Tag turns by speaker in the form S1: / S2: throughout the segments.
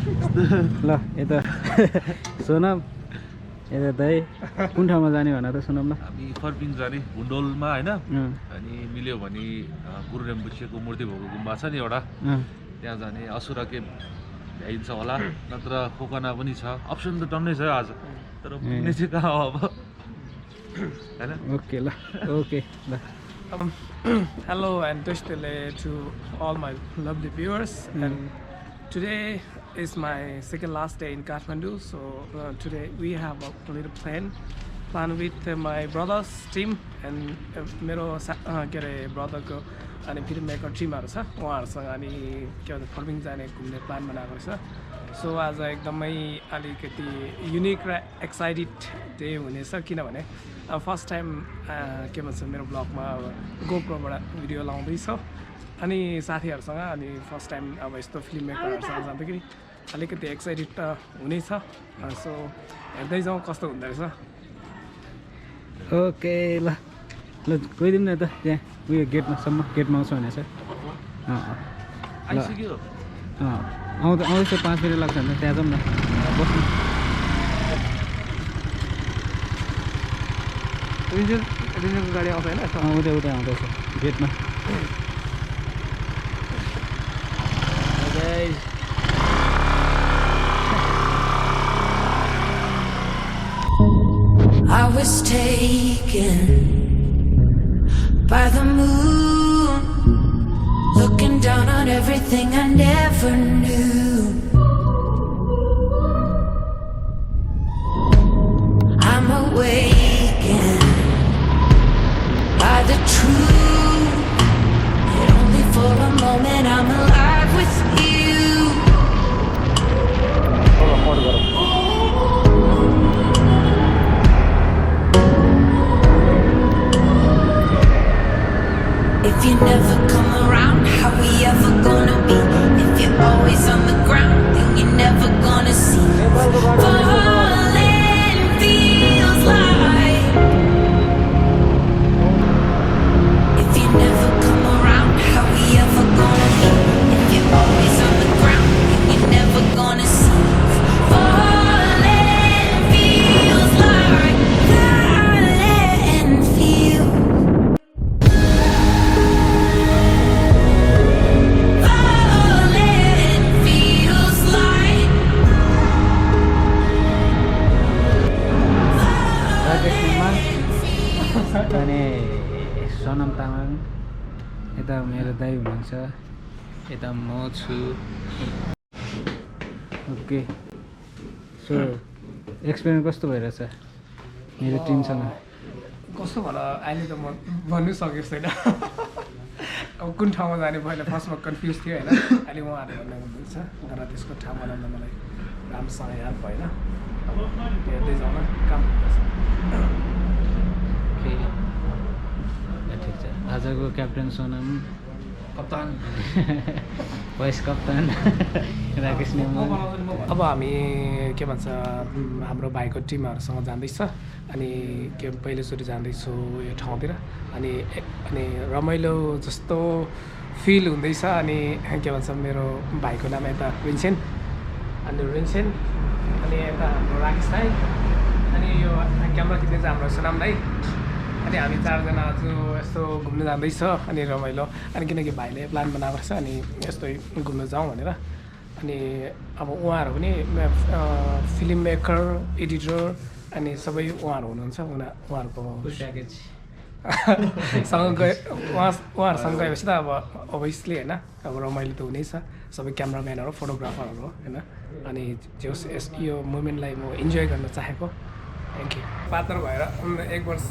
S1: ल यता सोनम यता दाइ कुन ठाउँमा जाने भन त सोनम ल
S2: हामी फर्पिङ जाने भुन्डोलमा हैन अनि मिल्यो भने गुरु रेम्बुछेको मूर्ति भएको गुम्बा छ नि एउटा त्यहाँ जाने असुरा के भ्याइन्छ होला नत्र खोकना पनि छ अप्सन त टन्नै छ आज तर पुग्ने चाहिँ कहाँ हो अब हैन
S1: ओके ल ओके ल
S3: Hello and Tushtile to all my lovely viewers. And today is my second last day in Kathmandu. So today we have a little plan with my brother's team and मेरो के अरे ब्रदरको अनि filmmaker टिमहरु छ उहाँहरुसँग अनि के भन्छ farming जाने घुम्ने प्लान बनाएको छ सो आज एकदमै अलिकति युनिक र एक्साइटेड डे हुनेछ किनभने फर्स्ट टाइम के भन्छ मेरो ब्लगमा गोप्रोबाट भिडियो लाउँदैछ अनि साथीहरुसँग अनि फर्स्ट टाइम अब यस्तो फिल्ममेकरहरुसँग जाँदाखेरि अलिकति एक्साइटेड त हुनेछ सो हेर्दै जाउँ कस्तो हुँदै रहेछ
S1: ओके ल ल गइदिउँ न त त्यहाँ उयो गेटमासम्म गेटमा आउँछ भनेछ
S2: आइसक्यो
S1: आउँदैछ 5 मिनट लाग्छ भने त्यहाँ जाउँ न बस्नु
S3: रिजनको गाडी आउँछ हैन
S1: उतै उतै आउँदैछ गेटमा
S4: I was taken by the moon, looking down on everything I never knew. I'm awakened by the truth, yet only for a moment I'm alive with you. If you never come around, how we ever gonna be? If you're always on the ground, then you're never gonna see. Falling feels like. If you never come around, how we ever gonna be? If you're always on the ground, then you're never gonna see. Falling feels like. Falling feels.
S1: अनि सोनम तामाङ यता मेरो दाइ हुनुहुन्छ यता म छु okay so experience कस्तो भइरहेछ मेरो टिमसँग
S3: कस्तो भन अहिले त म भन्नु सकेको छैन अब कुन ठाउँमा जाने पहिला फर्स्टमा कन्फ्युज थियो होइन अहिले उहाँहरूले भन्नु हुन्छ तर त्यसको ठाउँ बनाउन मलाई राम्रोसँग याद भएन अब हेर्दै जाउँ काम गर्छ
S1: ठिक छ आजको क्याप्टेन सोनम
S3: कप्तान
S1: वाइस कप्तान राकेश नेमा
S3: अब हामी के भन्छ हाम्रो भाइको टिमहरुसँग जाँदैछ अनि के पहिलोचोटि जाँदैछु यो ठाउँतिर अनि रमाइलो जस्तो फिल हुँदैछ अनि के भन्छ मेरो भाइको नाम यता रिन्जेन अनि यता हाम्रो राकेश दाइ अनि यो क्यामेरा खिच्ने चाहिँ हाम्रो सोनाम दाइ अनि हामी चारजना आज यस्तो घुम्न जाँदैछ अनि रमाइलो अनि किनकि भाइले प्लान बनाएको छ अनि यस्तै घुम्न जाउँ भनेर अनि अब उहाँहरू पनि फिल्म मेकर एडिटर अनि सबै उहाँहरू हुनुहुन्छ उहाँहरूको
S1: प्याकेज
S3: सँग गए उहाँहरूसँग गएपछि त अब अभियसली होइन अब रमाइलो त हुनेछ सबै क्यामराम्यानहरू फोटोग्राफरहरू होइन अनि जो यो मोमेन्टलाई म इन्जोय गर्न चाहेको थ्याङ्क यू पार्टनर भएर 2 वर्ष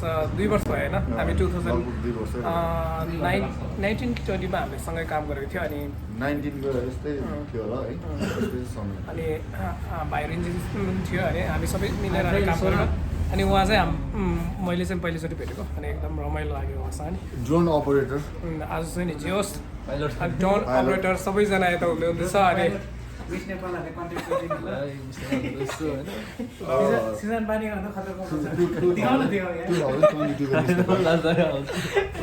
S3: भयो होइन हामी 2019 कि 20मा हामीले सँगै काम गरेको थियो अनि
S5: 19 यस्तै थियो होला है
S3: अनि भाइ रिन्जिन थियो अनि हामी सबै मिलेर काम गरेर अनि उहाँ चाहिँ मैले चाहिँ पहिलोचोटि भेटेको अनि एकदम रमाइलो लाग्यो उहाँसँग नि
S5: ड्रोन अपरेटर
S3: आज चाहिँ नि जे होस् ड्रोन अपरेटर सबैजना यता हुनुहुँदैछ अनि सिजन पानी गर्नु खतरा ल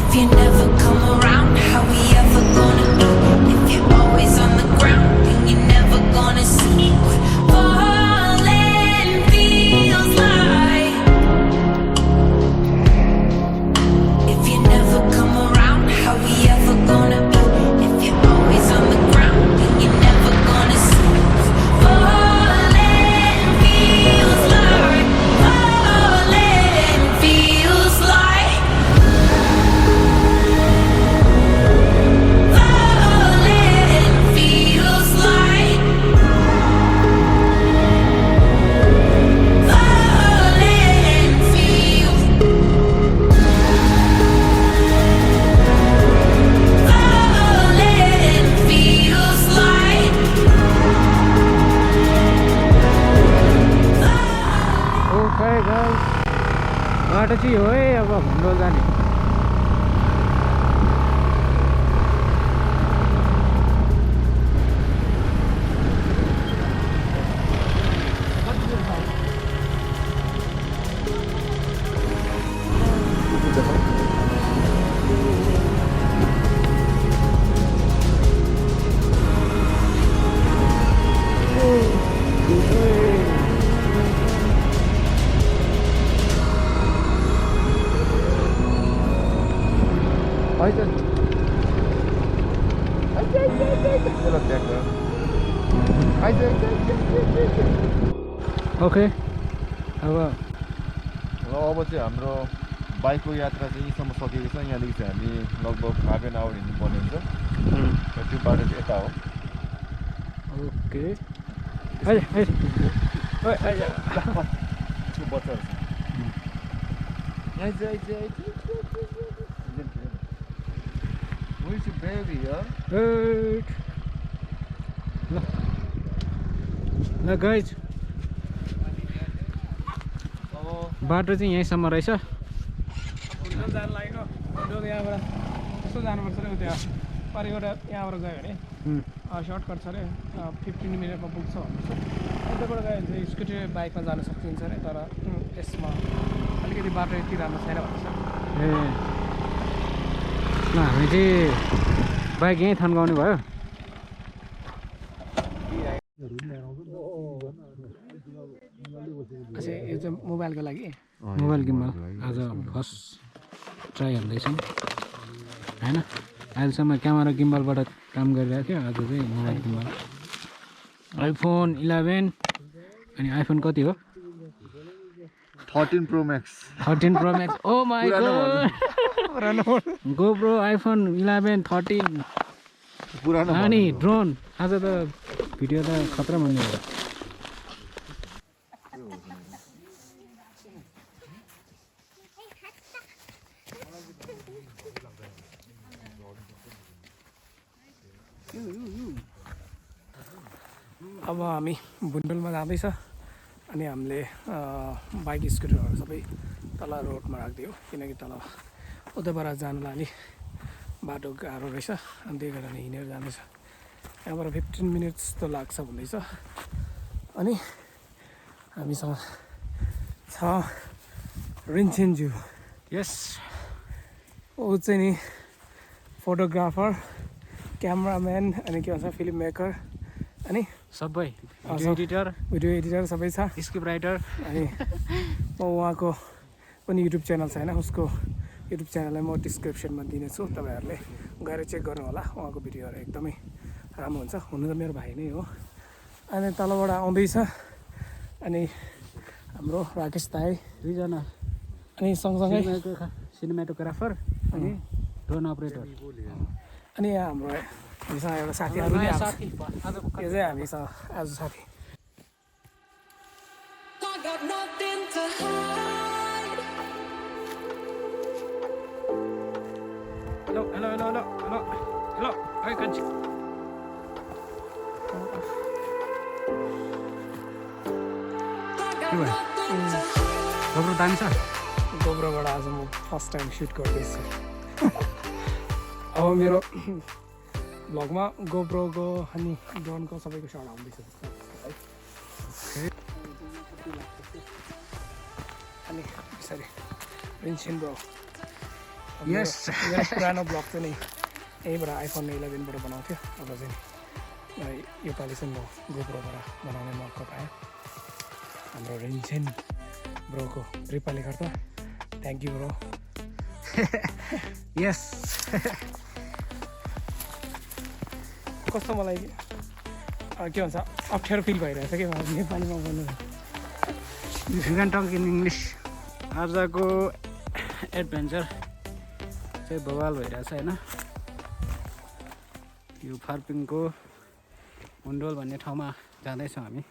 S4: If you never come around, how we ever gonna eat? If you're always on the ground, then you're never gonna see what falling feels like. If you never come around, how we ever gonna eat? If you're always on the ground, then you're never gonna see what falling feels like. Falling feels like. Falling feels like. Falling feels. Falling feels like.
S1: Okay guys बाटो चाहिँ हो है अब भुन्डोल जाने okay अब
S5: अब चाहिँ हाम्रो बाइकको यात्रा चाहिँ यहीँसम्म सकेको छ यहाँदेखि चाहिँ हामी लगभग हाफ एन आवर हिँड्नुपर्ने हुन्छ र त्यो बाटो चाहिँ यता हो
S1: ओके अहिले
S5: त्यो बच्चाहरू
S1: ल गाइज बाटो चाहिँ यहीँसम्म रहेछ
S3: भुन्डोल जानु लागेको भुन्डोल यहाँबाट यसो जानुपर्छ अरे त्यहाँ परिबाट यहाँबाट गयो भने सर्टकट छ अरे 15 मिनटमा पुग्छ भन्दैछ त्यहाँबाट गयो भने चाहिँ स्कुटी बाइकमा जान सकिन्छ अरे तर यसमा अलिकति बाटो यति राम्रो छैन भन्दैछ
S1: ए ल हामी चाहिँ बाइक यहीँ थन्काउने भयो
S3: अच्छा यो चाहिँ मोबाइलको लागि
S1: मोबाइल गिम्बल आज फर्स्ट ट्राई हाल्दैछौँ होइन अहिलेसम्म क्यामेरा गिम्बलबाट काम गरिरहेको थियो आज चाहिँ मोबाइल गिम्बल आइफोन 11 अनि आइफोन कति हो
S5: 13 pro max
S1: 13 pro max oh my God GoPro iPhone 11 13
S5: पुरानो
S1: अनि ड्रोन आज त भिडियो त खतरा भन्ने हो
S3: अब हामी भुन्डोलमा जाँदैछ अनि हामीले बाइक स्कुटरहरू सबै तल रोडमा राखिदियो किनकि तल उताबाट जानलाई अलिक बाटो गाह्रो रहेछ अनि त्यही कारण हिँडेर जाँदैछ यहाँबाट 15 मिनट जस्तो लाग्छ भन्दैछ अनि हामीसँग छ रिन्जेनज्यू
S1: यस
S3: ऊ चाहिँ नि फोटोग्राफर क्यामराम्यान अनि के भन्छ फिल्म मेकर अनि
S1: सबै भिडियो
S3: एडिटर सबै छ
S1: स्क्रिप्ट राइटर
S3: अनि म उहाँको पनि युट्युब च्यानल छ होइन उसको युट्युब च्यानललाई म डिस्क्रिप्सनमा दिनेछु तपाईँहरूले गएर चेक गर्नु होला उहाँको भिडियोहरू एकदमै राम्रो हुन्छ हुनु त मेरो भाइ नै हो अनि तलबाट आउँदैछ अनि हाम्रो राकेश दाई
S1: दुईजना
S3: अनि सँगसँगै
S1: सिनेमाटोग्राफर अनि ड्रोन अपरेटर
S3: अनि यहाँ हाम्रो हामीसँग एउटा साथीहरू पनि आएको छ। यो चाहिँ हामीसँग आज साथी
S1: hello hello hello hello hello hello है कान्छी के भयो गोब्रो दामी छ
S3: गोब्रोबाट आज म फर्स्ट टाइम सुट गर्दैछु अब मेरो भ्लगमा गोब्रोको अनि ड्रोनको सबैको सर्ट आउँदैछ अनि यसरी रिन्जेन ब्रो
S1: Yes.
S3: मेरो पुरानो ब्लग चाहिँ नि यहीँबाट iPhone 11 बाट बनाउँथ्यो अब चाहिँ योपालि चाहिँ म गोप्रोबाट बनाउने मौका पाएँ हाम्रो रिन्जेन ब्रोको त्रिपाली गर्दा थ्याङ्क यू ब्रो
S1: Yes.
S3: कस्तो मलाई के भन्छ अप्ठ्यारो फिल भइरहेछ कि मलाई नेपालीमा बोल्नु
S1: If you can talk in English. आजको एडभेन्चर चाहिँ बवाल भइरहेछ होइन यो फार्पिङको भुन्डोल भन्ने ठाउँमा जाँदैछौँ हामी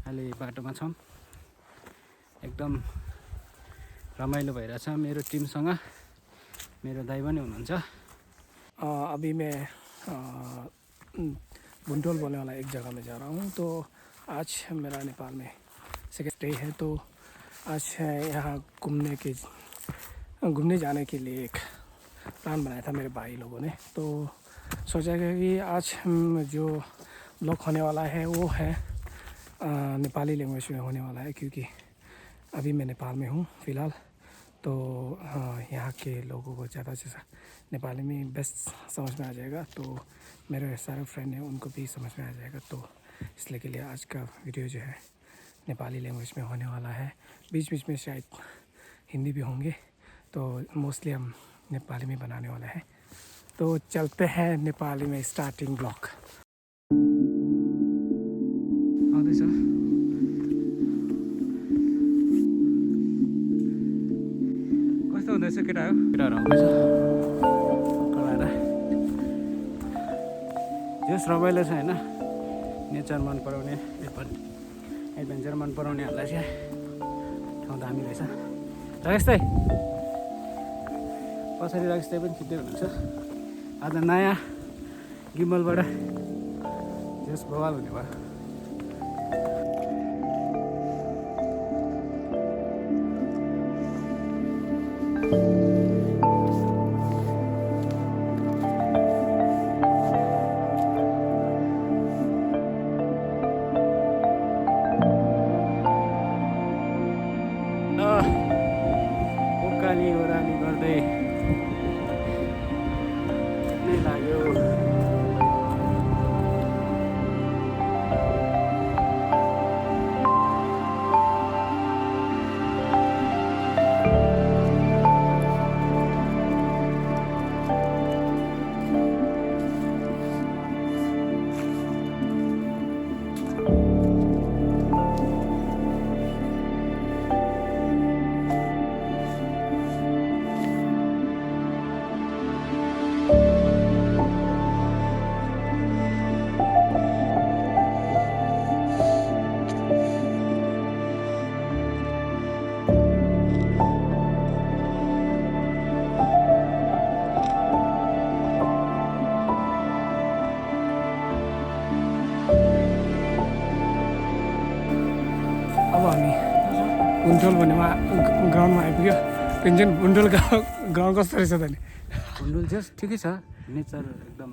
S1: अहिले बाटोमा छौँ एकदम रमाइलो भइरहेछ मेरो टिमसँग मेरो दाइ पनि हुनुहुन्छ
S3: अभी मैं भुंडोल बोलने वाला एक जगह में जा रहा हूँ तो आज मेरा नेपाल में सेकेंड डे है तो आज यहाँ घूमने जाने के लिए एक प्लान बनाया था मेरे भाई लोगों ने तो सोचा कि आज जो ब्लॉग होने वाला है वो है नेपाली लैंग्वेज में होने वाला है क्योंकि अभी मैं नेपाल में हूँ फ़िलहाल तो यहाँ के लोगों को ज़्यादा से ज़्यादा नेपाली में बेस्ट समझ में आ जाएगा तो मेरे सारे फ्रेंड हैं उनको भी समझ में आ जाएगा तो इसलिए के लिए आज का वीडियो जो है नेपाली लैंग्वेज में होने वाला है बीच बीच में शायद हिंदी भी होंगे तो मोस्टली हम नेपाली में बनाने वाला है तो चलते हैं नेपाली में स्टार्टिंग ब्लॉग
S1: आउँदैछ कस्तो हुँदैछ केटाहरू आउँदैछ कलाएर जस रमाइलो छ होइन नेचर मन पराउने एडभेन्चर मन पराउनेहरूलाई चाहिँ ठाउँ दामी रहेछ राकेश दाइ पछाडि राकेश दाइ पनि खिच्दै हुनुहुन्छ आज नयाँ गिम्बलबाट जस बवाल हुने भयो ओकाली ओराली गर्दै नै लाग्यो
S3: अब हामी भुन्डोल भन्नेमा ग्राउन्डमा आइपुग्यो रिन्जेन भुन्डोल ग्राउन्ड कस्तो रहेछ त नि
S1: भुन्डुल जस्ट ठिकै छ नेचर एकदम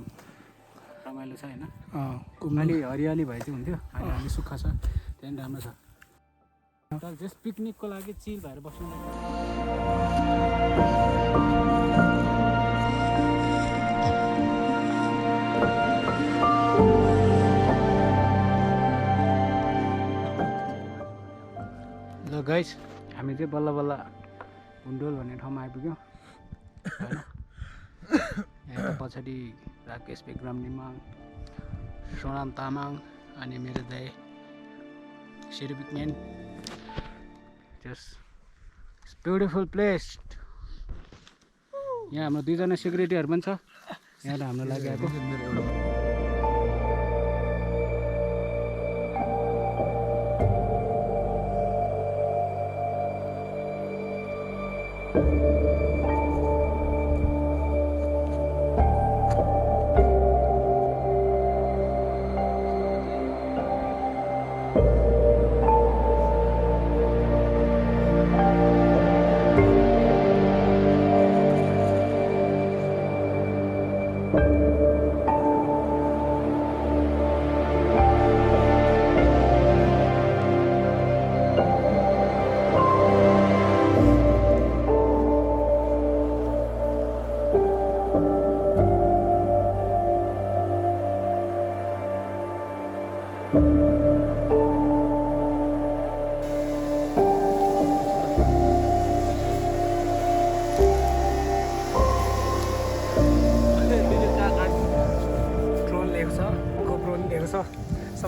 S1: रमाइलो छ होइन
S3: घुम्नु
S1: अलि हरियाली भए चाहिँ हुन्थ्यो अहिले अलि सुक्खा छ त्यहाँदेखि राम्रो छ तर जस्ट पिकनिकको लागि चिल भएर बस्नु ल गाइस हामी चाहिँ बल्ल बल्ल भुन्डोल भन्ने ठाउँमा आइपुग्यौँ होइन यहाँ पछाडि राकेश विक्रम निमाङ सोनाम तामाङ अनि मेरो दाइ शिरविज्ञान जस्ट ब्युटिफुल प्लेस यहाँ हाम्रो दुईजना सेक्युरिटीहरू पनि छ यहाँ हाम्रो लागि आएको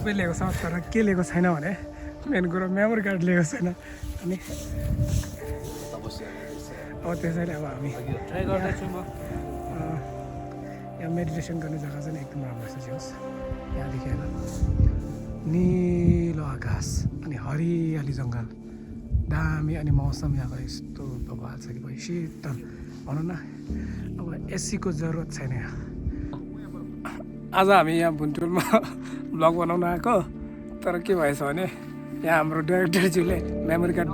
S3: सबै लिएको छ तर के लिएको छैन भने मेन कुरो मेमोरी कार्ड लिएको छैन अनि अब त्यसैले अब हामी
S1: ट्राई गर्दैछु म
S3: यहाँ मेडिटेसन गर्ने जग्गा चाहिँ एकदम राम्रो छ छेउस यहाँदेखि हेर निलो आकाश अनि हरियाली जङ्गल दामी अनि मौसम यहाँको यस्तो बवाल छ कि भाइ शीतल भनौँ न अब एसीको जरुरत छैन यहाँ आज हामी यहाँ भुन्टुलमा ब्लग बनाउन आएको तर के भएछ भने यहाँ हाम्रो डाइरेक्टरज्यूले मेमोरी कार्ड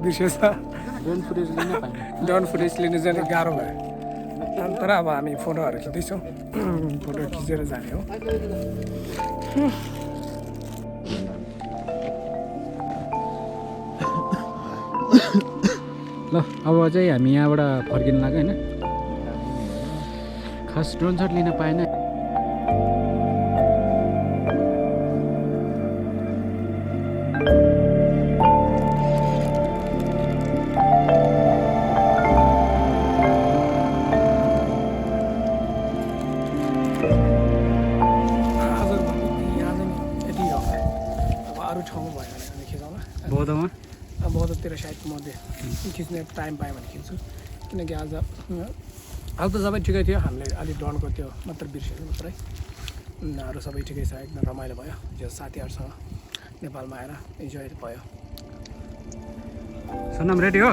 S3: बिर्सेछ ड्रोन फुटेज लिनु चाहिँ गाह्रो भयो तर अब हामी फोटोहरू खिच्दैछौँ फोटो खिचेर जाने हो
S1: ल अब चाहिँ हामी यहाँबाट फर्किनु लाग्यो होइन खास ड्रोन सट लिन पाएन बौद्धमा
S3: बौद्धतिर सायद म खिच्ने टाइम पाएँ भने खिच्छु किनकि आज त सबै ठिकै थियो हामीले अलिक डरको त्यो मात्र बिर्सेको मात्रै अरू सबै ठिकै छ एकदम रमाइलो भयो जो साथीहरूसँग नेपालमा आएर इन्जोय भयो
S1: सनम रेडी हो